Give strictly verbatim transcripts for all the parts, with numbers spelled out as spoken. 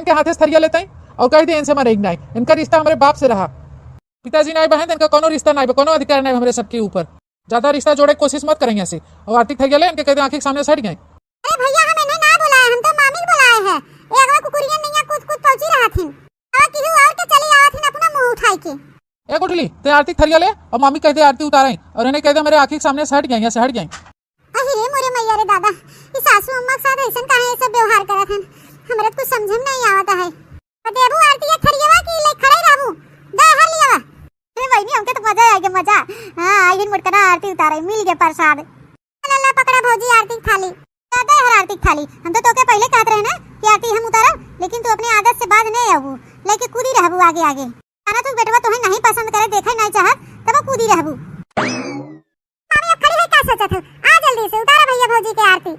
इनके हाथे से थरिया लेते हैं और कह दे, इनसे मरे नाई, इनका रिश्ता हमरे बाप से रहा। पिताजी नाई बहन, इनका कोनो रिश्ता नाई बा, कोनो अधिकार नाई बा हमरे सबके ऊपर। ज्यादा रिश्ता जोड़े के कोशिश मत करें यहाँ से। और आरती के थरिया ले, इनके कह दे आँखी के सामने से हट जाए। अरे भैया, हम इन्हें ना बुलाए, हम तो मामी के बुलाए हैं। ये अगवा कुकुरियन नैया कूद कूद पहुंची रहा थिन। अब केहू और के चली आवत हिन अपना मुंह उठाई के। ए गुठली, ते आरती के थरिया ले और मामी कह दे आरती उतारें और इन्हें कह दे मेरे आँखी के सामने से हट जाए, यहाँ से हट जाए। अरे रे मोरे मैया रे दादा, ई सासू अम्मा के साथ ऐसन काहे ये सब व्यवहार करत हन? हमरा तो कुछ समझे में नहीं आवत है। और देबू आरती ये थरियवा की ले खड़े रहबू, दे हर लियावा। ए बहिनी, हमके तो मजा आ गया, मजा। हाँ, आई हिन मोटकना आरती उतारे, मिल गया प्रसाद। ला, ला, पकड़ा भौजी आरती के थाली। का दे हर आरती के थाली? हम तो तोके पहले कहत रहे ना कि आरती हम उतारब, लेकिन तू अपने आदत से बाज नहीं आबू, लेके कूदी रहबू आगे आगे। जाना तू बेटवा तोहे नहीं पसंद करे, देखे नहीं चाहत, तब कूदी रहबू। मामी अब खड़ी है, का सोचत हो? आ जल्दी से उतारा भैया भौजी के आरती।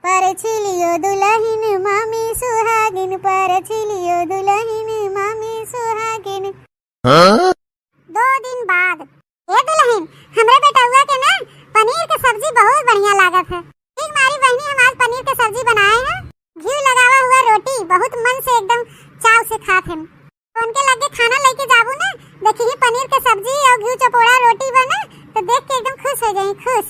परछिलियो दुलहिन मामी सुहागिन, परछिलियो दुलहिन मामी सुहागिन। हाँ? दो दिन बाद। ए दुलहिन, हमरे बेटउआ के ना पनीर के सब्जी बहुत बढ़िया लागत है। ठीक मारी बहिनी, हम आज पनीर के सब्जी बनाए हैं। घी लगावा हुआ रोटी बहुत मन से एकदम चाव से खात हैं। उनके लगे खाना लेके जाबू ना, देखी पनीर के सब्जी और घी चपोड़ा रोटी बना तो देख के एकदम खुश हो जाई, खुश।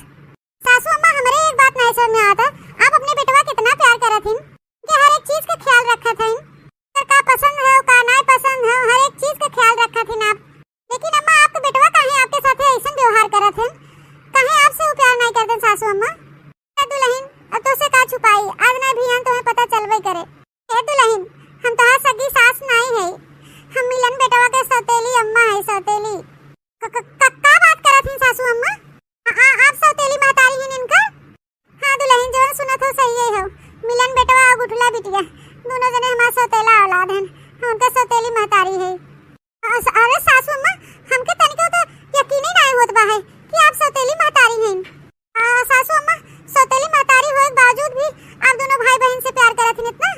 सासू अम्मा, हमरे एक बात नहीं समझ में आवत है, आप अपने बेटवा कितना प्यार करत हिन, कि हर एक चीज का ख्याल रखत हिन, ओकर का पसंद है, का नाय पसंद है, हर एक चीज का ख्याल रखत हिन आप। लेकिन अम्मा, आपके बेटवा काहे आपके साथे ऐसन व्यवहार करत हिन? काहे आपसे वो प्यार नहीं करते सासू अम्मा? ए दुलहिन, अब तोसे का छुपाई, आज ना भी हम तुम्हें पता चलबे करे। ए दुलहिन, हम तोहार सगी सास नाई है, हम मिलन बेटवा के सौतेली अम्मा है, सौतेली। क-, क-, क-, का बात करत हिन सासू अम्मा? आ, आ, आप सौतेली महतारी हिन इनकर? हाँ दुलहिन, जवन सुनत हो सही है हो। मिलन बेटवा और गुठला बिटिया, दोनों जने हमार सौतेला औलाद हन, हम उनकर सौतेली महतारी है। अ, स-, अरे सासू अम्मा, हमके तनिको तो यकीन ही नाई होत बा है कि आप सौतेली महतारी हईन। आ, सासू अम्मा, सौतेली महतारी होए के बावजूद भी आप दोनों भाई बहन से प्यार करत हन इतना?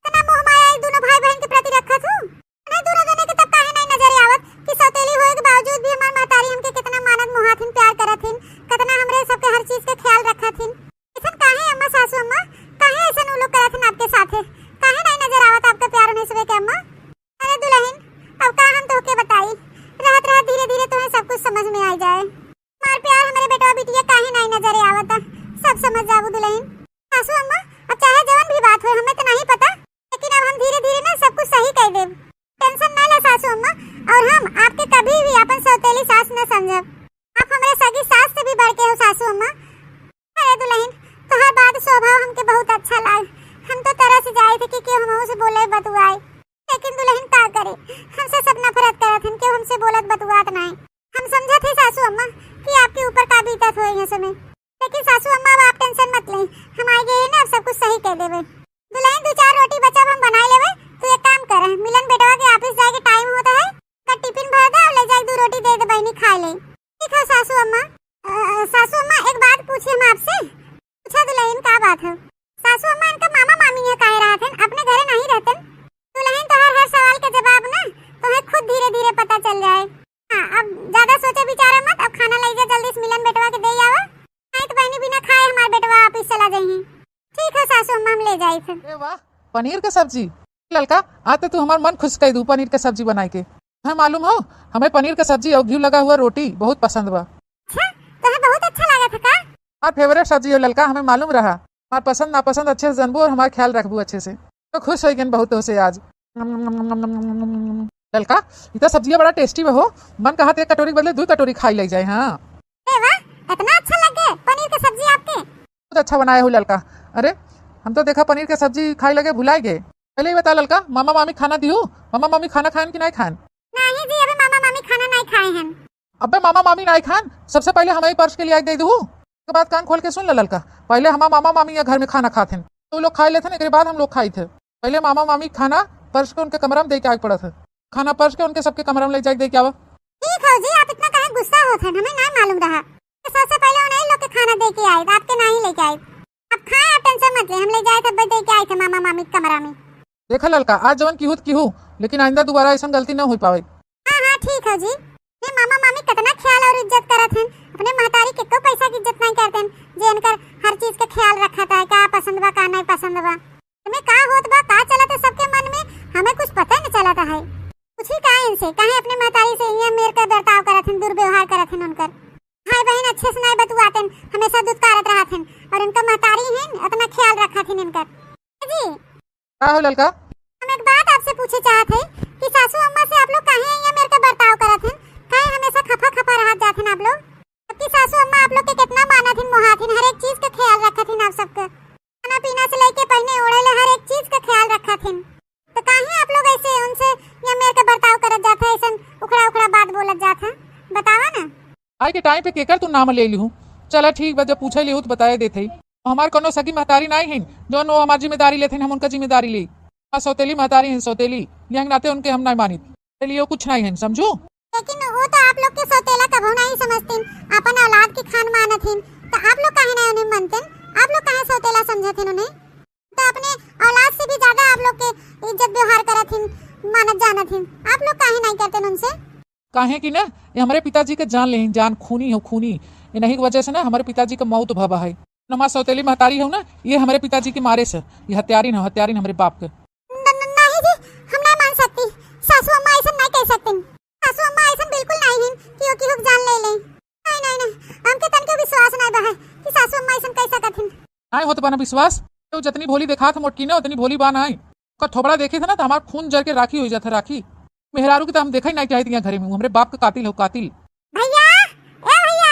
इतना मोह माया ई दोनों भाई बहन के प्रति रखत हूँ? नहीं, दोनों जने के तब काहे नहीं नजर आवत कि सौतेली होए के बावजूद भी हमार महतारी हमके कितना मानत मोहात हिन, प्यार करत हिन, कितना हमरे सबके हर चीज के ख्याल रखत हिन? ऐसन काहे अम्मा, सासू अम्मा, काहे ऐसन उ लोग करत हिन आपके साथे? काहे नहीं नजर आवत आपका प्यार उन्हें सबके अम्मा? अरे दुलहिन, अब का हम तोहके बताई, रहत रहत धीरे धीरे तुम्हें सब कुछ समझ में आ जाए। हमार प्यार हमरे बेटवा बिटिया काहे नाई नजरे आवता, सब समझ जाबू दुलहिन। सासू अम्मा, अब चाहे जवन भी बात होए, हमें तो नहीं पता, लेकिन अब हम धीरे धीरे ना सब कुछ सही कर देब। टेंशन ना ले सासू अम्मा, और हम आपके कभी भी अपन सौतेली सास न समझब। आप हमरे सगी सास से भी बढ़ के हो सासू अम्मा। अरे दुलहिन, तोहार बात स्वभाव हमके बहुत अच्छा लाग। हम तो तरस जाए थे कि केहू हमहू से बोले बतुआए, लेकिन दुलहिन का करे, हमसे सब नफरत करत हन, केहू हमसे बोलत बतुआत नाई। हम समझत है सासू अम्मा कि आपके ऊपर का बीतत होई है समय, लेकिन सासू अम्मा अब आप टेंशन मत लें, हम आए गए हैं ना, अब सब कुछ सही कह देवे। दुलहिन, दो चार रोटी बचा हम बनाए लेवे, तू एक काम कर, मिलन बेटवा के ऑफिस जाए के टाइम होता है, का टिफिन भर दे और ले जाए दो रोटी दे दे बहनी खाए ले। ठीक है सासू अम्मा। अ, सासू अम्मा, एक बात पूछी हम आपसे? पूछा दुलहिन, का बात है? सासू अम्मा, इनका मामा मामी यहाँ काहे रहत हैं, अपने घरे नहीं रहते? दुलहिन, तोहर हर सवाल के जवाब ना तोहे खुद धीरे धीरे पता चल जाए। हाँ, अब ज्यादा सोचे विचारे मत, अब खाना ले जा जल्दी से मिलन बेटवा के दे आवा, नहीं तो बहनी बिना खाए हमार बेटवा ऑफिस चला जाइए। ठीक है सासू अम्मा, हम ले जाई फिर। अरे वाह, पनीर के सब्जी। ललका, आज तो तू हमार मन खुश कर दू पनीर के सब्जी बनाई के। हमें मालूम हो, हमें पनीर के सब्जी और घी लगा हुआ रोटी बहुत पसंद बा। अच्छा, तुम्हें बहुत अच्छा लगा था का? हमार फेवरेट सब्जी हो ललका, हमें मालूम रहा। हमार पसंद नापसंद अच्छे से जानबू और हमार ख्याल रखबू अच्छे से, तो खुश हो गए बहुत तोसे आज। ललका, इतना सब्जिया बड़ा टेस्टी बा हो, मन कहा एक कटोरी के बदले दो कटोरी खाई ले जाए। हाँ। अरे वाह, इतना अच्छा लगे पनीर के सब्जी आपके? बहुत अच्छा बनाए हो ललका। अरे, हम तो देखा पनीर के सब्जी खाए लगे भुलाए गए। पहले ही बता ललका, मामा मामी खाना दिहू? मामा मामी खाना खाएन कि नहीं खाएन? नहीं जी, अबे मामा मामी खाना नहीं खाए हैं। अबे मामा मामी नहीं खाएन, सबसे पहले हमारी पर्स के लिए आके दे दू। उसके बाद कान खोल के सुन ले ललका, पहले हमार मामा मामी या घर में खाना खात हैं, तो लोग खाए लेते हैं, एकरे बाद हम लोग खाई थे। पहले मामा मामी खाना पर्स के उनके कमरा में दे के आए पड़त है। खाना पर्स के उनके सबके कमरा में ले जाके दे के आवा। ठीक है जी, आप इतना काहे गुस्सा होत हैं, हमें ना मालूम रहा। तो सबसे पहले उन्हें लोग के खाना दे के आए, आपके नहीं लेके आए। आप खाए, आप टेंशन मत ले, हम ले जाए थे, दे के आए थे मामा मामी के कमरा में। देखा ललका, आज जवन किहू त किहू, लेकिन आइंदा दोबारा ऐसन गलती न हो पावे। हाँ, हाँ, ठीक है जी। ये मामा मामी कितना ख्याल और इज्जत करत हैं, अपने महतारी के को पैसा की इज्जत नहीं करते हैं, जे इनकर हर चीज के ख्याल रखत है, का पसंद बा, का नहीं पसंद बा। तुम्हें का होत बा, का चलत अच्छे से नाई बतुआतेन, हमेशा दुत्कारत रहत हन। और इनका महतारी हन, अतना ख्याल रखत हन इनकर। जी। का हो ललका? हम एक बात आपसे पूछे चाहत है कि सासू अम्मा से आप लोग काहे यहाँ मेर के बर्ताव करत हन? काहे हमेशा खफा खफा रहत जात हन आप लोग? जबकि सासू अम्मा आप लोग के कितना मानत हन, मोहात हन, हर एक चीज के ख्याल रखत हन आप सबके। खाना पीना से लेके पहने ओढ़े ले हर एक चीज के ख्याल रखत हन। तो काहे आप लोग ऐसे उनसे या मेर के बर्ताव करत जात है, ऐसन उखड़ा उखड़ा बात बोलत जात है? बतावा ना। आज के टाइम पे केकर तू नाम ले लिहू? चला ठीक बा, जब पूछे लिहू तो बताए देत हई। हमार कोनो सगी महतारी नाई हिन, जौन वो हमार जिम्मेदारी लेथिन, हम उनका जिम्मेदारी ली। हाँ, सौतेली महतारी हिन, सौतेली। यह नाते उनके हम नाई मानित। चलिए, वो कुछ नाई हिन, समझू? लेकिन वो तो आप लोग के सौतेला कभो नाई समझतिन, अपन औलाद के खान मानत हिन, तो आप लोग काहे नाई उन्हें मनतिन? आप लोग काहे सौतेला समझत हिन उन्हें? तो अपने औलाद से भी ज्यादा आप लोग के इज्जत व्यवहार करत हिन, मानत जानत हिन। आप लोग काहे नाई करतिन उनसे? काहे कि ना, ये हमरे पिताजी के जान लेहिन, जान, खूनी हो, खूनी। इन्हीं की वजह से ना हमरे पिताजी के मौत भवा है। हमार सौतेली महतारी हो ना, ये हमरे पिताजी के मारे से, ये हत्यारिन हो, हत्यारिन हमरे बाप के। न-, न-, नहीं जी, हम नहीं मान सकती। सासू अम्मा ऐसा नहीं कह सकती। सासू अम्मा ऐसा बिल्कुल नहीं है कि वो केहू के जान ले लें। नहीं, नहीं, नहीं, हमके तनको विश्वास नहीं बा है कि सासू अम्मा ऐसा कह सकत हिन। नाई होत बा ना विश्वास। तो जतनी भोली देखात है मोटकी ना, उतनी भोली बा नाई। ओकर थोबड़ा देखी थे ना, तो हमार खून जर के राखी हो जात है, राखी। मेहरारू की तो हम देखा ही नहीं चाहिए यहाँ घरे में, वो हमरे बाप का कातिल हो, कातिल। भैया, ए भैया।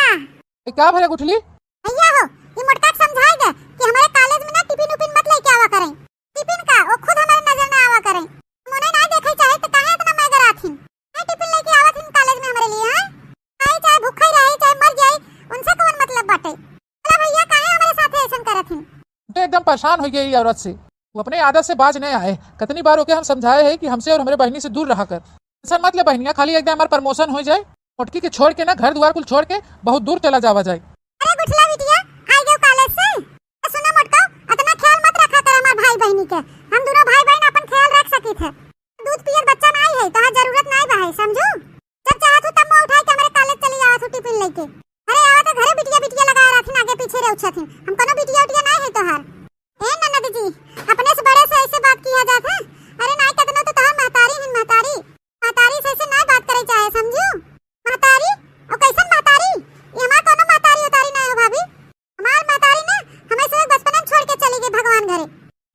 ए, का भरे गुठली? भैया हो, ये मोटका के समझाए दे कि हमारे कॉलेज में ना टिफिन उफिन मत लेके आवा करें। टिफिन का, वो खुद हमारे नजर ना आवा करें। हम उन्हें ना देखे चाहे तो काहे इतना मैं गरात हिन? काहे टिफिन लेके आवत हिन कॉलेज में हमारे लिए, हाँ? खाई चाहे भूखा ही रहे, चाहे मर जाए, उनसे कौन मतलब बाटे? बोला भैया, काहे हमारे साथे ऐसन करत हिन? तो एकदम परेशान हो गई ये औरत से। वो अपने आदत से बाज नहीं आए। कितनी बार ओके हम समझाए हैं कि हमसे और हमारे बहनी से दूर रहा कर। टेंशन मत ले बहनिया, खाली एकदम हमारा प्रमोशन हो जाए, मोटकी के छोड़ के ना, घर दुआर कुल छोड़ के बहुत दूर चला जावा जाए। अरे गुठला बिटिया, आई गयो कॉलेज से? ए, सुना मोटका, इतना ख्याल मत रखा कर हमार भाई बहनी के। हम दोनों भाई बहन अपन ख्याल रख सकी थे। दूध पियत बच्चा नाई है, तोहार जरूरत नाई बा है, समझू? जब चाहत हूँ तब मैं उठाई के हमारे कॉलेज चली जावत हूँ टिफिन लेके। अरे आवा तो घरे बिटिया बिटिया लगा रहथिन, आगे पीछे रे उछथिन। हम कोनो बिटिया उटिया नाई है तोहार। ए ननद जी, अपने से बड़े से ऐसे बात किया जात है? अरे नाई, कितनो तो तोहार महतारी हिन, महतारी। महतारी से ऐसे नाई बात करे चाहे, समझू? महतारी? और कैसन महतारी? ये हमार कोनो महतारी उतारी नाई हो भाभी। हमार महतारी ना हमें सब बचपन में छोड़ के चली गई भगवान घरे।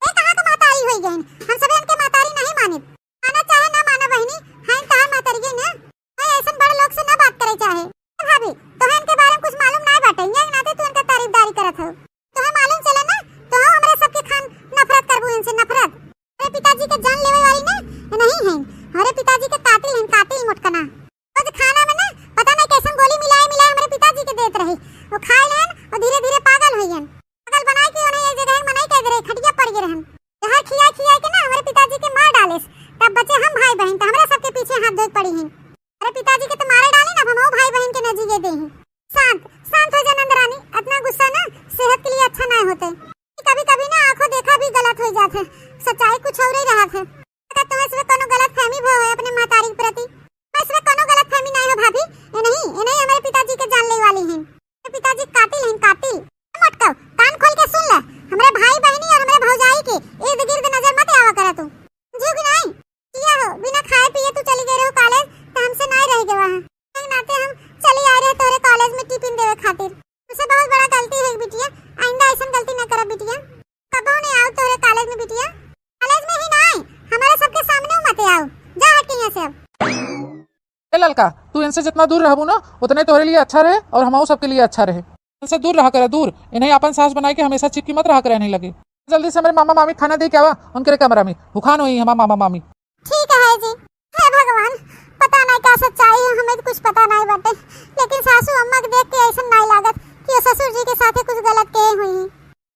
ये कहाँ का महतारी होई गई? हम सब इनके महतारी नहीं मानित। माना चाहे ना माना बहनी, हैं तोहार महतारी ना। कोई ऐसन बड़ लोग से ना बात करे चाहे। ए भाभी, तोहे इनके बारे में कुछ मालूम ना बाटे, ये नाते तू इनका तारीफदारी करत हो। तोहे मालूम चले ना, तोहे हमरे सबके खान नफरत करबू इनसे, नफरत। हमरे पिताजी के जान लेवे वाली ना, ये नहीं है। हमरे पिताजी के कातिल हैं, कातिल मोटकना। रोज खाना में ना, पता नहीं कैसन गोली मिलाए मिलाए हमरे पिताजी के देत रही। वो खाए लेन और धीरे धीरे पागल होइयन। पागल बनाए के उन्हें एक जगह मनई कह दे रहे, खटिया पड़ गए रहन। जहर खिया खिया के ना हमरे पिताजी के मार डालेस, तब बचे हम भाई बहन, तो हमरा सबके पीछे हाथ धोए पड़ी हैं। अरे पिताजी के तो मारे डाली ना, अब हम भाई बहन के न जिए दे हैं। शांत, शांत हो जा नंद रानी, इतना गुस्सा ना सेहत के लिए अच्छा ना होते। कभी कभी ना आंखों देखा भी गलत हो जात है, सच्चाई कुछ और ही रहत है। का तुम्हें इसमें कोनो गलत फहमी भो है अपने महतारी के प्रति? मैं इसमें कोनो गलत फहमी नहीं हो भाभी, ये नहीं, ये नहीं हमारे पिताजी के जान ले वाली हैं। ये पिताजी कातिल हैं, कातिल। मटकाओ, कान खोल के सुन ले, हमारे भाई बहनी और हमारे भौजाई के इर्द गिर्द नजर मत आवा करा तू, समझू कि नहीं? किया हो, बिना खाए पिए तू चली गई रहो कॉलेज, तो हमसे नहीं रह गवा है। एक नाते हम चली आए रहे तोरे कॉलेज में टिफिन देवे खातिर। तुझसे बहुत बड़ा गलती है बिटिया, आइंदा ऐसन गलती न करब बिटिया। कबो नहीं आओ तोरे कॉलेज में बिटिया। कॉलेज में ही ना आए, हमारे सबके सामने मत आओ। जा हट के यहाँ से अब। ए ललका, तू इनसे जितना दूर रहबू ना, उतने तोहरे लिए अच्छा रहे और हमहू सबके लिए अच्छा रहे। इनसे दूर रहा करे, दूर। इन्हें अपन सास बनाए के हमेशा चिपकी मत रहा करे इन्हें लगे। जल्दी से हमारे मामा मामी खाना दे के आवा, उनके कमरा में भुखान हुई हमारे मामा मामी। ठीक है जी। हे भगवान, पता नहीं का सच्चाई है, हमें तो कुछ पता नहीं बाटे, लेकिन सासू अम्मा के देख के ऐसा नहीं लागत कि वो ससुर जी के साथे कुछ गलत किए हुई।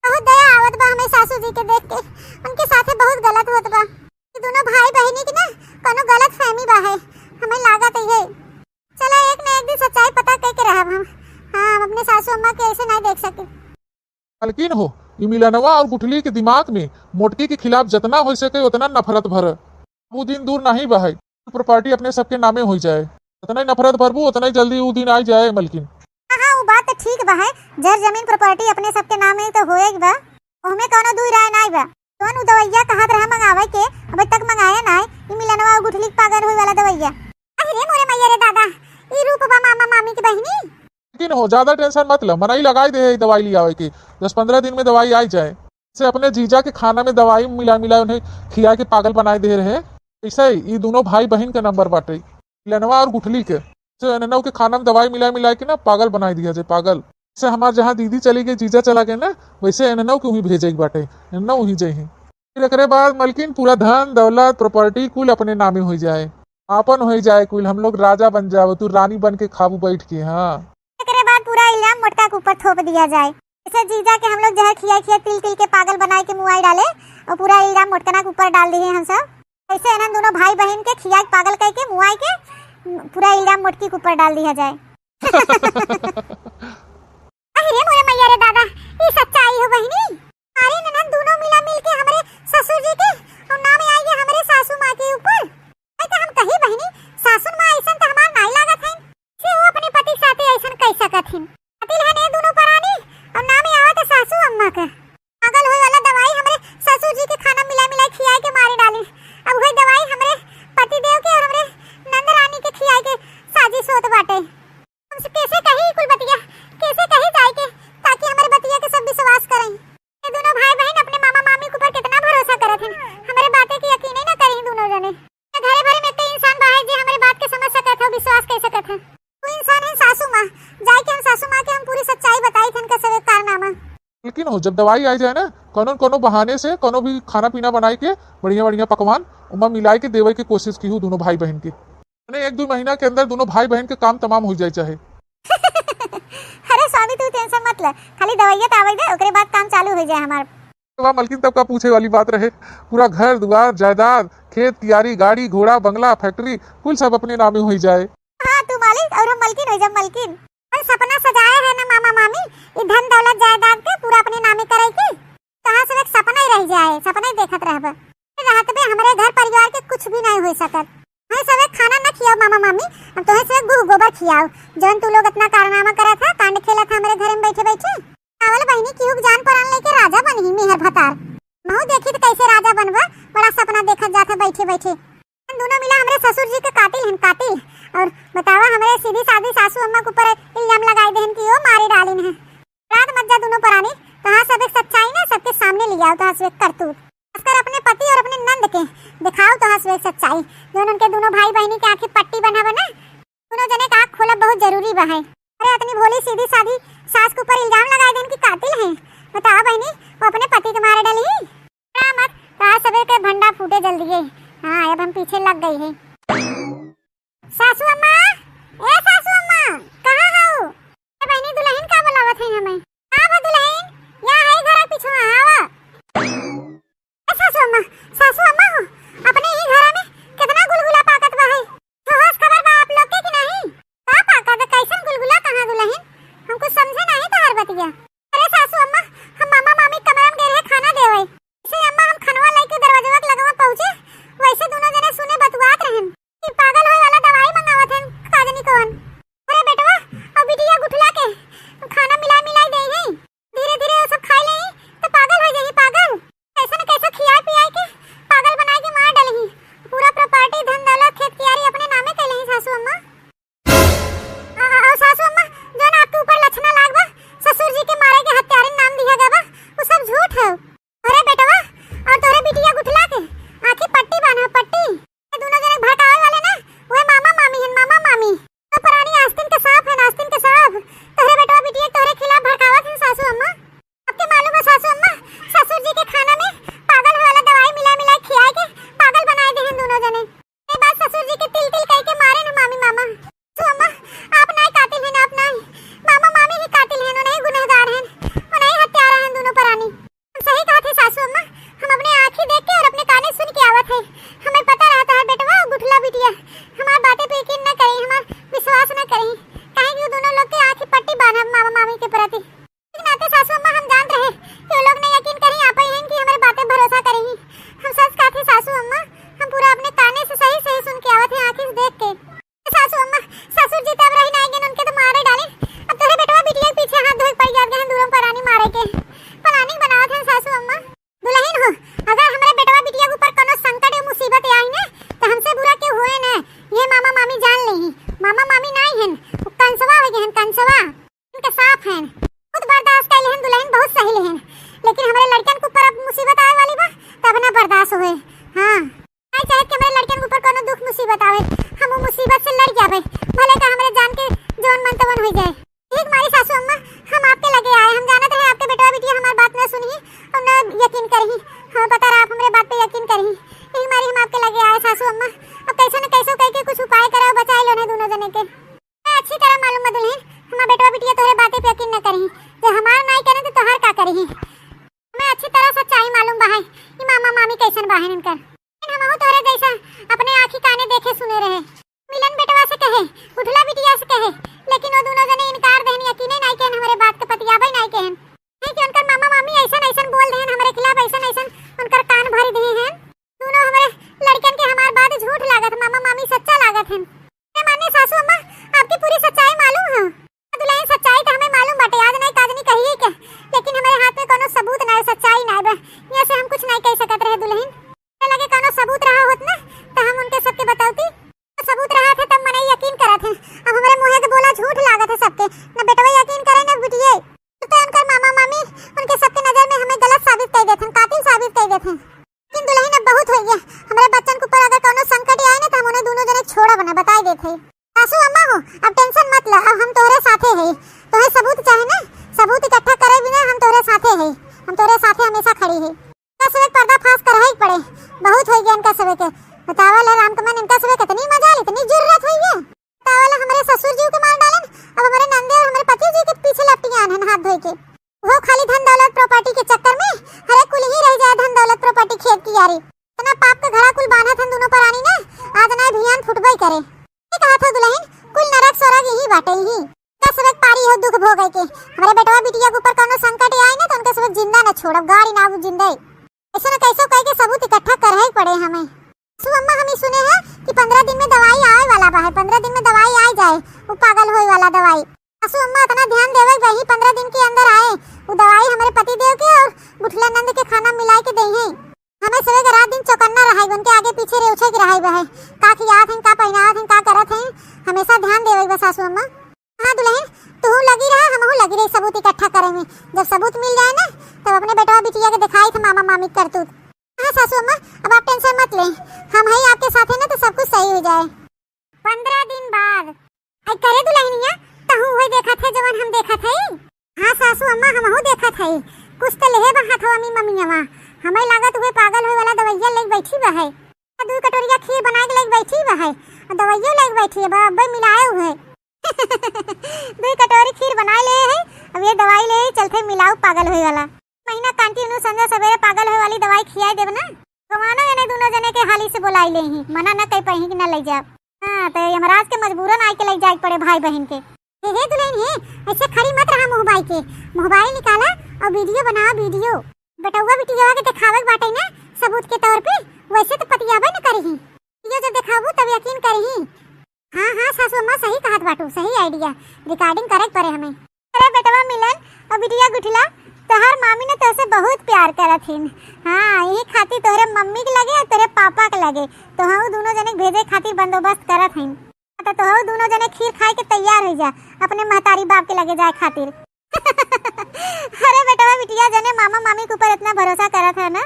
बहुत दया आवत बा हमें सासू जी के देख के, उनके साथे बहुत गलत होत बा। ये दोनों भाई बहनी की ना कोनो गलत फहमी बा है, हमें लागत है ये। चला एक न एक दिन सच्चाई पता करके रहब हम। हाँ, हम अपने सासू अम्मा के ऐसे नहीं देख सके। मालकिन हो, ई मिलनवा और गुठली के दिमाग में मोटकी के खिलाफ जतना हो सके उतना नफरत भर। वो दिन दूर नहीं बा है, प्रॉपर्टी अपने सबके नामे हो जाए। उतना ही नफरत भरबू, उतना ही जल्दी वो दिन आ जाए मलकिन। हाँ, हाँ, वो बात तो ठीक बा है, जर जमीन प्रॉपर्टी अपने सबके नामे तो होए बा, ओहमे कोनो दुई राय नाई बा। कौन उ दवैया कहत रहा मंगावे के, अबे तक मंगाया नाई, ई मिलनवा और गुठली के पागल होए वाला दवैया। अरे रे मोरे मैया रे दादा, ई रूप बा मामा मामी के बहिनी। लेकिन हो, ज्यादा tension मत ल, मनई लगाई दे है दवाई लियावे के, दस पन्द्रह दिन में दवाई आई जाए। से अपने जीजा के खाना में दवाई मिला मिला उन्हें खिया के पागल बनाए दे रहे, ऐसे ही ई दोनों भाई बहिन के नंबर बाटे, इलनवा और गुठली के। से एननऊ के खाना में दवाई मिला मिला के ना पागल बनाए दिया जाए, पागल। से हमार जहाँ दीदी चली गई, जीजा चला गए ना, वैसे एननऊ के वहीं भेजे के बाटे, एननऊ वहीं जइहीं। फिर एकरे बाद मलकिन पूरा धन दौलत property कुल अपने नामे हो जाए, आपन हो जाए कुल, हम लोग राजा बन जाओ, तू रानी बन के खाबू बैठ के। हाँ, एकरे बाद पूरा इल्जाम मोटका के ऊपर थोप दिया जाए। जैसे जीजा के हम लोग जहर खिया खिया तिल तिल के पागल बनाए के मुआई डाले और पूरा इल्जाम मोटकना के ऊपर डाल दिए हम सब। ऐसे इन्हन दोनों भाई बहिन के खिया के पागल करके मुआई के पूरा इल्जाम मोटकी के ऊपर डाल दिया जाए। अरे रे मोरे मैया रे दादा, ई सच्चाई हो बहिनी। अरे ननद दोनों मिला मिल के हमरे ससुर जी के और नाम आई गए हमरे सासू माँ के ऊपर। ऐ तो हम कही बहिनी, सासुन माँ ऐसन तो हमार नाई लागत है, से वो अपने पति के साथे ऐसन कह सकत हिन। कातिल हन ये दोनों परानी और नाम आवत है सासू अम्मा के। पागल होए वाला दवाई हमरे ससुर जी के खाना मिला मिला खियाए के मारे डाली। अब वही दवाई हमरे पति देव के और हमरे नंद रानी के खियाए के साजिश होत बाटे। हमसे कैसे कही कुल बतिया, कैसे कही जाए के, ताकि हमरे बतिया के सब विश्वास करें। ये दोनों भाई बहन अपने मामा मामी के ऊपर कितना भरोसा करत हैं, हमरे बातें के यकीन ही ना करी दोनों जने। घरे भरे में एक इंसान बा है जे हमरे बात के समझ सकत है, विश्वास कर सकत है। वो इंसान है सासू माँ, जाए के हम सासू माँ के हम पूरी सच्चाई बताई थे इनका सब एक कारनामा। लेकिन हो, जब दवाई आई जाए ना, कोनो न कोनो बहाने से कोनो भी खाना पीना बनाई के बढ़िया बढ़िया पकवान उमा मिलाई के देवे के कोशिश की हो दोनों भाई बहन के। मने एक दो महीना के अंदर दोनों भाई बहन के काम तमाम हो जाए चाहे। अरे स्वामी, तू tension मत ले, खाली दवाइया तो आवे दे, ओकरे बाद काम चालू हो जाए हमार। वाह मलकिन, तब का पूछे वाली बात रहे, पूरा घर दुआर जायदाद खेत कियारी गाड़ी घोड़ा बंगला factory कुल सब अपने नामे हो जाए। हाँ, तू मालिक और हम मलकिन हो जाए मलकिन। और सपना सजाए है ना मामा मामी, ये धन दौलत जायदाद के पूरा अपने नामे करे की। तोहार सब एक सपना ही रह जाए, सपना ही देखत रहब। रहत में हमरे घर परिवार के कुछ भी नहीं हो सकत। हमें सब एक खाना न खियाओ मामा मामी, हम तोहे सब एक गुह गोबर खियाओ। जौन तू लोग इतना कारनामा करत है, कांड खेलत है हमरे घर में बैठे बैठे। आवल बहिनी की हुक जान परान लेके राजा बनही मेहर भतार। महू देखी तो कैसे राजा बनबा, बड़ा सपना देखत जात है बैठे बैठे। हम दोनों मिला हमरे ससुर जी के कातिल हैं, कातिल। और बतावा हमरे सीधी सादी सासू अम्मा के ऊपर इल्जाम लगाई देहन कि वो मारे डालिन है। रात मत जा दोनों परानी, तोहार सब एक सच्चाई ना सबके सामने ले आओ, तोहार सब एक करतूत। खासकर अपने पति और अपने नंद के दिखाओ तोहार सब एक सच्चाई, जौन उनके दोनों भाई बहनी के आँखी पट्टी बनावे ना, दोनों जने का आँख खोलब बहुत जरूरी बा है। अरे अतनी भोली सीधी सादी सास के ऊपर इल्जाम लगाई देन कि कातिल हैं। बताओ बहनी, वो अपने पति के मारे डाली? डरा मत, तोहार सब एक भंडा फूटे जल्दी है। हाँ, अब हम पीछे लग गई है। सासू अम्मा, ए सासू अम्मा, कहाँ हऊ? ए बहिनी, दुलहिन का बुलावत है हमें? का बा दुलहिन? या है घर पीछे आवा। ए सासू अम्मा, सासू अम्मा हो, अपने ही घर में कितना गुलगुला पाकत बा है। तो होश खबर बा आप लोग के कि नहीं? का पाकत, कैसन गुलगुला कहाँ दुलहिन? हम कुछ समझे नहीं तोहर बतिया। अरे सासू अम्मा, हम मामा मामी कमरा में गए रहे खाना देवे। जैसे अम्मा हम खनवा लेके दरवाजवा के लगवा पहुँचे, वैसे दोनों जने सुने बतुआत रहन। ई पागल होए वाला दवाई मंगावत हन, का जानी कौन। अरे बेटवा, अब बिटिया गुठला के खाना मिला मिलाई दे हैं। धीरे धीरे वो सब खाई लेही, तो पागल हो जाही, पागल। कैसे न कैसे खियाए पियाए के पागल बनाए के मार डालही। पूरा property, धन दौलत, खेत कियारी अपने नामे कर लेही सासू अम्मा। आ, आ, आ, सासू अम्मा, जौन आपके ऊपर लक्षणा लाग बा, ससुर जी के मारे के हत्यारिन नाम दिया गया बा, वो सब झूठ है। अरे बेटवा, और तोरे बिटिया गुठला के आँखी पट्टी बांधा, पट्टी। ये दोनों जने भड़कावे वाले ना, वह मामा मामी हन, मामा मामी। तो परानी आस्तीन के सांप हन, आस्तीन के सांप। तोहरे बेटवा बिटिया तोहरे खिलाफ भड़कावत हन सासू अम्मा। आपके मालूम है सासू अम्मा, ससुर जी के खाना में पागल वाला दवाई मिला मिला खियाए के पागल बनाए दे हन दोनों जने। ये बात ससुर जी के तिल तिल कह के मारे न मामी मामा। सासू अम्मा, आप नाई कातिल हन, आप नाई। मामा मामी ही कातिल हन, उन्हीं गुनहगार हन, उन्हीं हत्यारा हन दोनों परानी। सही कहत है सासू अम्मा, हम अपने आँखी देख के और अपने काने सुन के आवत है। हमें पता रहता है बेटवा, गुठला बिटिया, हमार बातें पे यकीन न करी, हमार विश्वास न करी, काहे कि वो दोनों लोग के आँखी पट्टी बांधा मामा मामी के प्रति। इस नाते सासू अम्मा हम जानत रहे कि वो लोग न यकीन करी, आप ही हैं कि हमारे बातें भरोसा करेंगी। हम सच कहत है सासू अम्मा, हम पूरा अपने काने से सही सही सुन के आवत है, आँखी से देख के। सासू अम्मा, ससुर जी तब रही नाई गन, उनके तो मारे डाले। अब तोरे बेटवा बिटिया के पीछे हाथ धोए के पड़ गया, गहन दूरों परानी मारे के planning बनावत है सासू अम्मा। दुलहिन हो, अगर हमरे बेटवा बिटिया के ऊपर कोनो संकट या मुसीबत आई ना, तो हमसे बुरा केहू होए ना। ये मामा मामी जान लेही, मामा मामी नाई हन, वो कंसवा हो गए हन, कंसवा। लेकिन हमरे लड़कन के ऊपर अब मुसीबत आवे वाली बा, तब ना बर्दाश्त होए। हाँ, नाहीं चाहत कि हमरे लड़कन के ऊपर कौनो दुख मुसीबत आवे। हम वो मुसीबत से लड़ जाबे, भले का हमरे जान के जवन मन तवन हो जाए। यही मारी सासू अम्मा, हम आपके लगे आए। हम जानत रहे आपके बेटवा बिटिया हमार बात ना सुनही और ना यकीन करही। हमें पता रहा आप हमरे बात पे यकीन करही, यही मारी हम आपके लगे आए सासू अम्मा। अब कैसे न कैसे कह के कुछ उपाय कराओ, बचाए लो ना दोनों जने के। हमें अच्छी तरह मालूम बा दुलहिन, हमार बेटवा बिटिया तोहरे बाते पे यकीन न करही। जे हमार नाई करे तो तोहार का करही? हमें अच्छी तरह सच्चाई मालूम बा है, ई मामा मामी कैसन बा है इनकर। लेकिन हमहू तोहरे जैसा अपने आँखी काने देखे सुने रहे। मिलन बेटवा से कहे, गुठला बिटिया से कहे, लेकिन वो दोनों जने इनकार देहन, यकीने नाई केहन, हमरे बात के पतियाबे नाई केहन। नहीं कि उनकर मामा मामी ऐसन ऐसन बोल देहन हमरे खिलाफ, ऐसन ऐसन उनकर कान भरी देहे हैं। दोनों हमरे लड़कन के हमार बात झूठ लागत, मामा मामी सच्चा लागत हैं। ए माने सासू अम्मा, आपकी पूरी सच्चाई मालूम है। दुलहिन, सच्चाई तो हमें मालूम बाटे, आज नहीं काज नहीं कहिए के, लेकिन हमारे हाथ में कोनो सबूत ना है, सच्चाई ना है बा। यहाँ से हम कुछ नहीं कह सकत रहे दुलहिन। लगे कोनो सबूत रहा होत ना, तो हम उनके सबके बतौती। सबूत रहा थे तब मनई यकीन करत हैं। अब हमरे मुँहे के बोला झूठ लागत है सबके, न बेटवा यकीन करे न बिटिये। तो उनकर मामा मामी उनके सबके नजर में हमें गलत साबित कर देते हैं, कातिल साबित कर देते हैं। लेकिन दुलहिन, अब बहुत होइगे। हमरे बच्चन के ऊपर अगर कौनो संकट आए ना, तो हम उन्हें दोनों जने छोड़ब ना, बताई देत है। सासू अम्मा हो, अब tension मत ल, अब हम तोहरे साथे है। तोहे सबूत चाहे ना, सबूत इकट्ठा करे बिना हम तोहरे साथे है, हम तोहरे साथे हमेशा खड़ी है। इनका सबे पर्दाफाश करही पड़े, बहुत होइगे इनका सबे के। बतावा ले राम कमल, इनका सबे कितनी मजाल, इतनी जुर्रत होइगे। बतावा ले हमरे ससुर जी के मार डालन, अब हमरे नंदे और हमरे पति जी के पीछे लपटियान हैं हाथ धोए के। वो खाली धन दौलत property के चक्कर में, हरे कुल ही रह जाए धन दौलत property खेत कियारी। इतना पाप के घड़ा कुल बांधत हन दोनों परानी ने, आज ना भियान फुटबे करे। ये कहा था दुलहिन, कुल नरक स्वर्ग यही बाटे ही। का सबक पारी हो दुख भोगे के। हमरे बेटवा बिटिया के ऊपर कौनो संकट आए ना तो उनके सबक जिंदा न छोड़ब, गाड़ी ना जिंदा। ऐसे न कैसे कह के सबूत इकट्ठा करही पड़े हमें। सासू अम्मा, हम ही सुने हैं कि पन्द्रह दिन में दवाई आवे वाला बा है, पन्द्रह दिन में दवाई आ जाए, वो पागल होए वाला दवाई। सासू अम्मा, इतना ध्यान देवे के बा ही पन्द्रह दिन के अंदर आए, वो दवाई हमरे पति देव के और गुठला नंद के खाना मिलाए के देहे। हमें सबे के रात दिन चौकन्ना रहे, उनके आगे पीछे रेउछे के रहे बा है, का खियात हैं, का पहिनावत हैं, का करत हैं, हमेशा ध्यान देवे के बा सासू अम्मा। हाँ दुलहिन, तू लगी रहा, हमहू लगी रही सबूत इकट्ठा करे में। जब सबूत मिल जाए ना, तब अपने बेटवा बिटिया के दिखाई थे मामा मामी के करतूत। हाँ सासू अम्मा, अब आप tension मत लें, हम हैं आपके साथ है ना, तो सब कुछ सही हो जाए। पन्द्रह दिन बाद। आई करे दुलहिनिया, तहू वही देखत है जवन हम देखत है। हाँ सासू अम्मा, हमहू देखत है, कुछ तो लेहे बा हाथवा में ममियावा। हमें लागत हुए पागल होए वाला दवाइया लेके बैठी बा है। दू कटोरिया खीर बना के लेके बैठी बा है, और दवाइयो लेके बैठी है बा, अब्बे मिलाए हुए। दू कटोरी खीर बनाए ले है, अब ये दवाई ले चलते मिलाऊ पागल होए वाला। महीना continue संझा सवेरे पागल होए वाली दवाई खियाए देब ना। भगवानो एने दोनों जने के हाली से बोलाई ले ही, मना न कह पाई कि न ले जाब। हाँ, तो यमराज के मजबूरन आए के ले जाए पड़े भाई बहन के। हे, हे दुलहिन हे, ऐसे खड़ी मत रहा मुँह बाई के। मुँह बाई निकाला और video बनावा video। बेटउआ बिटिया के देखावे के बाटे ना सबूत के तौर पे, वैसे तो पतियाबे न करही। video जब देखाबू तब यकीन करही। हाँ, हाँ, सासू अम्मा सही कहत बाटू, सही idea, recording करे के पड़े हमें। अरे बेटवा मिलन और बिटिया गुठला, तोहार मामी ने तोहसे बहुत प्यार करत हिन। हाँ, यही खातिर तोहरे मम्मी के लगे और तोहरे पापा के लगे तोहू दोनों जने के भेजे खातिर बंदोबस्त करत हिन। तो तोहू दोनों जने खीर खाए के तैयार हो जा, अपने महतारी बाप के लगे जाए खातिर। अरे बेटवा बिटिया जने मामा मामी के ऊपर इतना भरोसा करत है ना,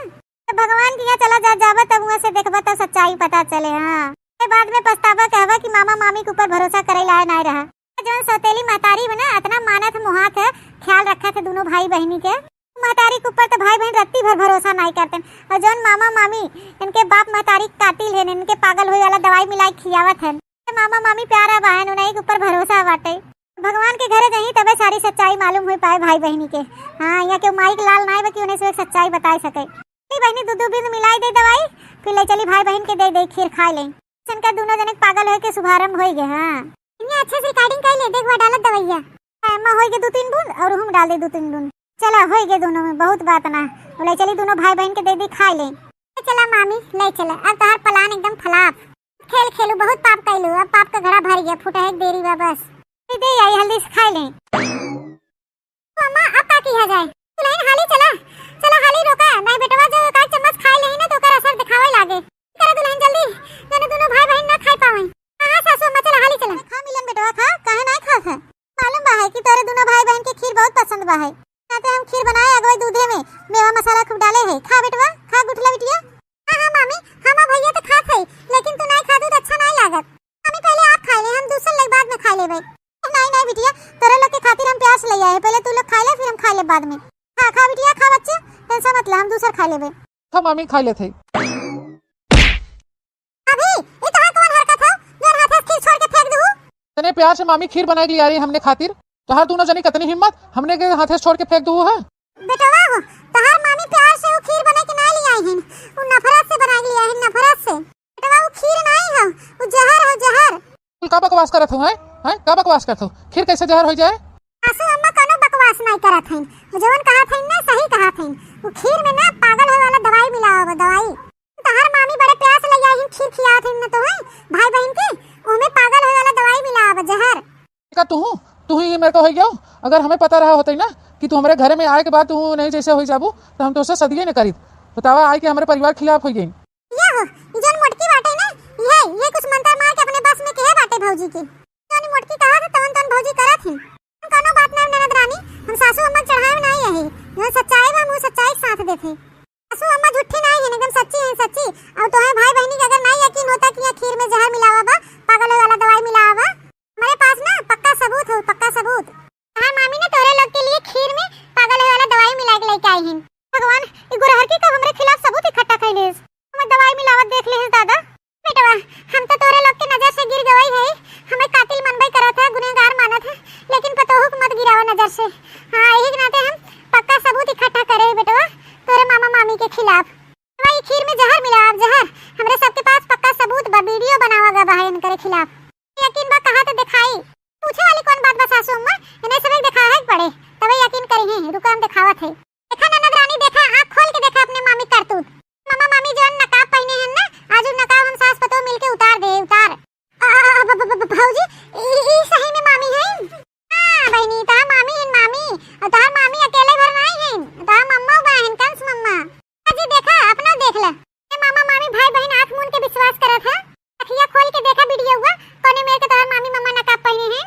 तो भगवान के यहाँ चला जा, जाबा तब वहाँ से देखबा तब सच्चाई पता चले। हाँ, ये बाद में पछताबा कहबा कि मामा मामी के ऊपर भरोसा करे लायक नाय रहा। जौन सौतेली महतारी बना इतना मानत मोहात है, ख्याल रखत है दोनों भाई बहनी के, महतारी के ऊपर तो भाई बहन रत्ती भर भरोसा नाय करते। और जौन मामा मामी इनके बाप महतारी के कातिल है, इनके पागल होए वाला दवाई मिलाई खियावत है, तो मामा मामी प्यारा बहन उन्हीं के ऊपर भरोसा बाटे। भगवान के घरे जाई तबे सारी सच्चाई मालूम हो पाए भाई बहनी के। हाँ, यहाँ के माई के लाल नाय बा कि उन्हें से एक सच्चाई बताए सके। ए बहनी, दू दू बूंद मिलाई दे दवाई, फिर ले चली भाई बहन के दे दे खीर खाए ले। इनका दोनों जने के पागल होए के शुभारंभ होई गए। हाँ, इन्हें अच्छे से recording कर ले, देख बा डालत दवाइया। हाँ, अम्मा होई गए दो तीन बूंद और हम डाल दे दो तीन बूंद। चला होई गए दोनों में, बहुत बात ना। वो ले चली दोनों भाई बहन के दे दे खाए ले। ले चला मामी, ले चला, अब तोहार plan एकदम flop। खेल खेलू, बहुत पाप कैलू, अब पाप का घड़ा भर गया, फुटहे के देरी बा बस। दे आई हल्दी से खाए ले। अम्मा, अब का किया जाए? दुलहिन हाली चला, चला हाली रोका, नहीं बेटवा जो एक आध चम्मच खाए लेही ना तो ओकर असर दिखावे लागे। करा दुलहिन जल्दी, जने दोनों भाई बहन ना खाए पावे। हाँ, हाँ सासू अम्मा, चला हाली चला। खा मिलन बेटवा खा, काहे ना खा है? मालूम बा है कि तोरे दोनों भाई बहन के खीर बहुत पसंद बा है। खाते हम खीर बनाए अगवे दूधे में, मेवा मसाला खूब डाले है। खा बेटवा, खा गुठला बिटिया। हाँ, हाँ मामी, हम और भैया तो खात है, लेकिन तू नहीं खातू तो अच्छा नहीं लागत। मामी पहले आप खा ले, हम दूसर लोग बाद में खा लेबे। नहीं, नहीं बिटिया, तोरे लोग के खातिर हम प्यार से ले आए, पहले तू लोग खा ले, फिर हम खा ले बाद में। खा, खा बिटिया, खा बच्चे, tension मत ले, हम दूसर खा लेबे। खा मामी, खा लेत है। अभी, ई तोहार कौन हरकत हो, जोन हाथे से खीर छोड़ के फेंक दू? तने प्यार से मामी खीर बनाए के लिए आ रही हमने खातिर। तोहार दोनों जनी कतनी हिम्मत, हमने के हाथे से छोड़ के फेंक दू है? बेटवा हो, तोहार मामी प्यार से वो खीर बना के ना ले आई हिन, वो नफरत से बना के ले आई हिन, नफरत से। बेटवा, वो खीर नहीं हो, वो जहर हो, जहर। कुल का बकवास करत हो, हैं? हैं? का बकवास करत हो? खीर कैसे जहर हो जाए? सासू अम्मा कौनो बकवास नहीं करत हईन, वो जवन कहत हईन ना, सही कहत हईन। वो खीर में ना पागल होए वाला दवाई मिलावा बा, दवाई। तोहार मामी बड़े प्यार से ले आई हिन, खीर खियावत हईन ना तोहे, भाई बहन के, ओमे पागल होए वाला दवाई मिलावा बा, जहर। का तू, तू ही मेरे को हो गया? अगर हमें पता रहा होता ही ना कि तू हमारे घर में आए के बाद तू नहीं जैसे हो जाबू, तो हम तो उसे सदिये न करीत। बतावा, आए के हमारे परिवार खिलाफ हो गई। ये हो, ई जौन मोटकी बाटे ना, ये, ये कुछ मंत्र मार के अपने बस में केहे बाटे भौजी के। जौन ई मोटकी कहा था, तवन तवन भौजी करत ही। हम कौनो बात ना ननद रानी, हम सासू अम्मा के चढ़ाए में नहीं यही। जो सच्चाई बा, हम वो सच्चाई के साथ देथे। सासू अम्मा झूठी नहीं है, एकदम सच्ची है, सच्ची। और तोहे भाई बहनी के अगर नहीं यकीन होता कि ये खीर में जहर मिलावा बा, पागल होए वाला दवाई मिलावा बा, हमारे पास ना पक्का सबूत हो, पक्का सबूत। हाँ मामी ने तोरे लोग के लिए खीर में पागल होए वाला दवाई मिला के लेके आई हिन। भगवान, ई गुरहर की कब हमरे खिलाफ सबूत इकट्ठा कर लेस? हमें दवाई मिलावत देख लेस दादा। बेटवा, हम तो तोरे लोग के नजर से गिर गवई है, हमें कातिल मनबे करत है, गुनहगार मानत है, लेकिन पतोहू के मत गिरावा नजर से। हाँ, यही के नाते हम पक्का सबूत इकट्ठा करे है बेटवा, तोरे मामा मामी के खिलाफ। बेटवा, ई खीर में जहर मिलावा, जहर। हमरे सबके पास पक्का सबूत बा, वीडियो बनावा गवा है इनकरे खिलाफ। यकीन बा, कहा तो दिखाई। पूछे वाली कौन बात बा सासू अम्मा, इन्हें सबके दिखाए के पड़े, तबे यकीन करी हैं। रुका, हम दिखावत है। देखा ननद रानी, देखा, आँख खोल के देखा अपने मामी करतूत। मामा मामी जौन नकाब पहने हैं ना, आज उ नकाब हम सास पतोह मिलके उतार दे, उतार। आ, आ, आ, ब-, ब-, ब-, भौजी, ई, ई सही में मामी हैं? हाँ बहनी, तोहार मामी हैं, मामी। और तोहार मामी अकेले भर नहीं हैं, तोहार मम्मा बा हैं, कंस मम्मा। जी देखा, अपना देख ले। ए मामा मामी भाई बहन आँख मून के विश्वास करत है। अखिया खोल के देखा वीडियो हुआ, कौने मेर के तोहार मामी मम्मा नकाब पहने हैं।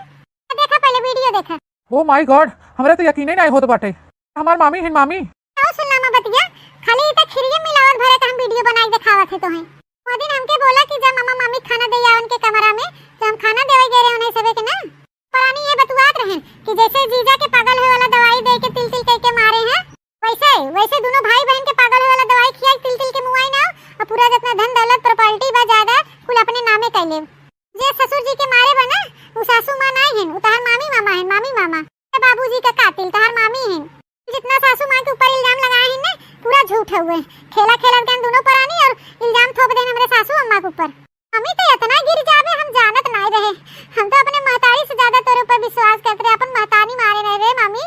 देखा पहले वीडियो देखा। Oh my God, हमरा तो यकीने नहीं होत बाटे। हमार मामी हिन मामी। आओ सुन लामा बतिया, खाली इता खिरिये मिलावल भरे का हम वीडियो बनाए देखावत है तोहे। वो दिन हमके बोला कि जब मामा मामी खाना दे आवन के कमरा में, तो हम खाना देवे गए रहे उन्हें सबे के ना। परानी ये बतुआत रहन कि जैसे जीजा के पागल होए वाला दवाई दे के तिल तिल कह के मारे हैं, वैसे, वैसे दोनों भाई बहन के पागल होए वाला दवाई खिया तिल तिल के मुआई ना, और पूरा जितना धन दौलत प्रॉपर्टी बा जायदाद कुल अपने नामे कर ले। जे ससुर जी के मारे बा ना, उ सासू माँ नाई हिन, उ तहार मामी मामा हिन, मामी मामा। ए बाबूजी का कातिल तहार मामी हिन। जितना सासू माँ के ऊपर इल्जाम लगाए हिन ना, पूरा झूठ है हुए। खेला खेलत गन दोनों परानी और इल्जाम थोप देन हमरे सासू अम्मा के ऊपर। हम ही तो इतना गिर जावे, हम जानत नाई रहे। हम तो अपने महतारी से ज्यादा तोरे ऊपर विश्वास करत रहे, अपन महतारी मारे रहे रे मामी।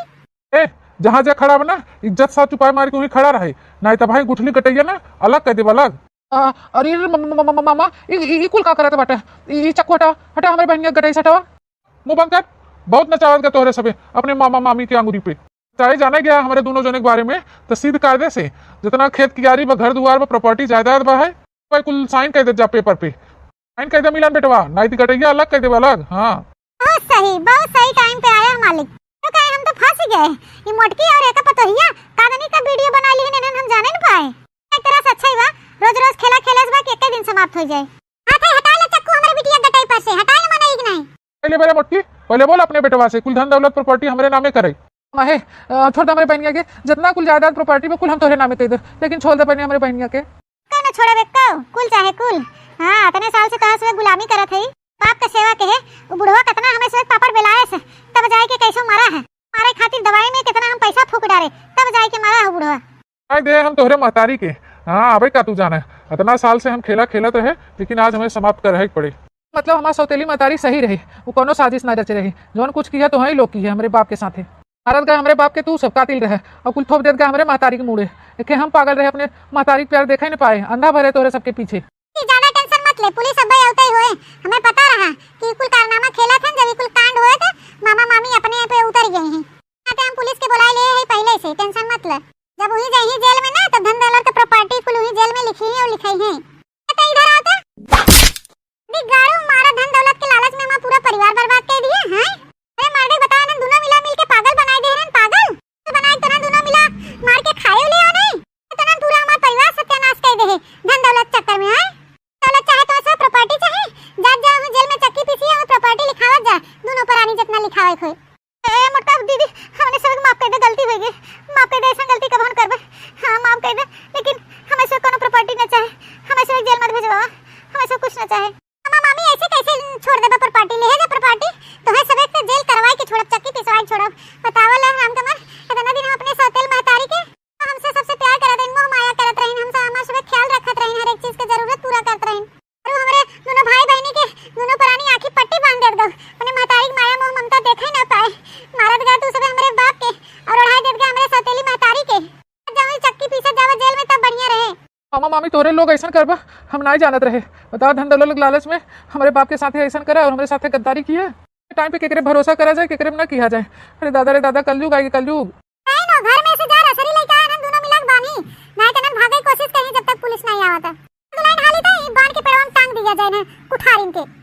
ए, जहाँ जा खड़ा बा ना, इज्जत साथ चुपाए मार के वहीं खड़ा रहे, नाई तो भाई गुठली कटैया ना अलग कर देबा अलग। आ, अरे रे, म-, म-, म-, म-, मामा, ई, ई, ई कुल का करत बाटे? ई, ई चक्कू हटा, हटा हमरे बहनिया के गटई से हटावा। मुंह बंद कर, बहुत नचावत गए तोहरे सबे अपने मामा मामी के अंगुरी पे। चाहे जाने गया हमरे दोनों जने के बारे में, तो सीध कायदे से जितना खेत कियारी बा, घर दुआर बा, प्रॉपर्टी जायदाद बा है, भाई कुल साइन कर दे जा पेपर पे। साइन कर दे मिलन बेटवा, नाई तो गटैया अलग कर देबा अलग। हाँ। बहुत सही, बहुत सही टाइम पे आया मालिक। तो कहे हम तो फंस गए। ये मोटकी और एक पतोहिया कादनी का वीडियो बना ली, इन्हें हम जाने न पाए। एक तरह से अच्छा ही बा, रोज रोज खेला खेले से बा कि एक दिन समाप्त हो जाए। हाथ है, हटा ले चक्कू हमरे बिटिया गटाई पर से, हटा ले मने कि नहीं? पहले बोले मोटकी, पहले बोल अपने बेटवा से, कुल धन दौलत प्रॉपर्टी हमरे नामे करे। माहे, अ, छोड़ दे हमरे बहनिया के, जितना कुल जायदाद प्रॉपर्टी में कुल हम तोहरे नामे दे दे, लेकिन छोड़ दे पहले हमरे बहनिया के। का न छोड़बे कौ, कुल चाहे कुल। हाँ, इतने साल से तोहरा से गुलामी करत हई, बाप के सेवा के है, उ बुढ़वा कितना हमें से पापड़ बेलाए से, तब जाए के कैसो मरा है। मारे खातिर दवाई में कितना हम पैसा फूक डारे, तब जाए के मरा है बुढ़वा। आई दे हम तोहरे महतारी के। हाँ, अबे का तू जाने, इतना साल से हम खेला खेलत रहे, लेकिन आज हमें समाप्त करे के पड़े। मतलब हमार सौतेली महतारी सही रहे, वो कोनो साजिश ना रचे रहे, जौन कुछ किया तो ही लोग की है हमरे बाप के साथे। मारत गए हमरे बाप के तू सब कातिल रहे, और कुल थोप देत गए हमरे महतारी के मुड़े। एके हम पागल रहे, अपने महतारी के प्यार देखे न पाए, अंधा भरे तोरे सबके पीछे। ई ज्यादा टेंशन मत ले, पुलिस अब अवते ही होए। हमें पता रहा कि कुल कारनामा खेलत हन, जब ई कुल कांड होए थे, मामा मामी अपने पे उतर गए हैं। आते हम पुलिस के बुलाए ले हैं पहले से, टेंशन मत ले। जब वहीं जाइए जेल में ना, तब धन दौलत के प्रॉपर्टी कुल वहीं जेल में लिखी है और लिखाई है। तो इधर आओ तो। दिगाड़ू मारा, धन दौलत के लालच में हमार पूरा परिवार बर्बाद कर दिए हैं। अरे मर्दे, बताओ ना, दोनों मिला मिल के पागल बनाए दे रहे हैं, पागल। तो बनाए तो ना होइगे, माफ कइ दे, ऐसन गलती कबहुँ न करबे। हाँ, माफ कइ दे, लेकिन हमैं से कउनो property न चाहे, हमैं से जेल मत भेजवावा, हमैं से कुछ न चाहे। मामा, मामी, ऐसे कैसे छोड़ देबा property? लेहे जा property, तोहे सबे के जेल करवाइ के छोड़ब, चक्की पिसवाइ के छोड़ब। बतावा ला रामकमल, इतना दिन हम अपने सौतेल महतारी के, हमसे सबसे प्यार करत रहिन, मोह माया करत रहिन, हमसे, हमार सबे ख्याल रखत रहिन, हर एक चीज के जरूरत पूरा करत रहिन। अउर हमरे दुनो भाई बहिनी के दुनो परानी आँखी पट्टी बांध देत गउ, अपने महतारी के माया मोह ममता देखइ न पाए, मारत गउ तू सबे हमरे बाप के अउर ओढ़ाइ देत गउ हमरे सौतेली महतारी के। जब चक्की पीसत जावा जेल में तब बढ़िया रहे। मामा मामी, तोहरे लोग ऐसन करबा, हम नाहीं जानत रहे। बतावा, धन दौलत के लालच में हमरे बाप के साथे ऐसन करा अउर हमरे साथे गद्दारी किया। टाइम पे केकरे भरोसा करा जाए, केकरे में ना किया जाए। अरे दादा रे दादा, कलयुग आइगे, कलयुग। काहे नो, घर में से जा, रसरी लइका आनन, दुनो मिला के बांधी। नाहीं त नन भागे कोशिश करी जब तक पुलिस नाहीं आवत। दुल्हन हाली त ई बांध के पेड़वा में टांग दिया जाए ना, कुठारिन के।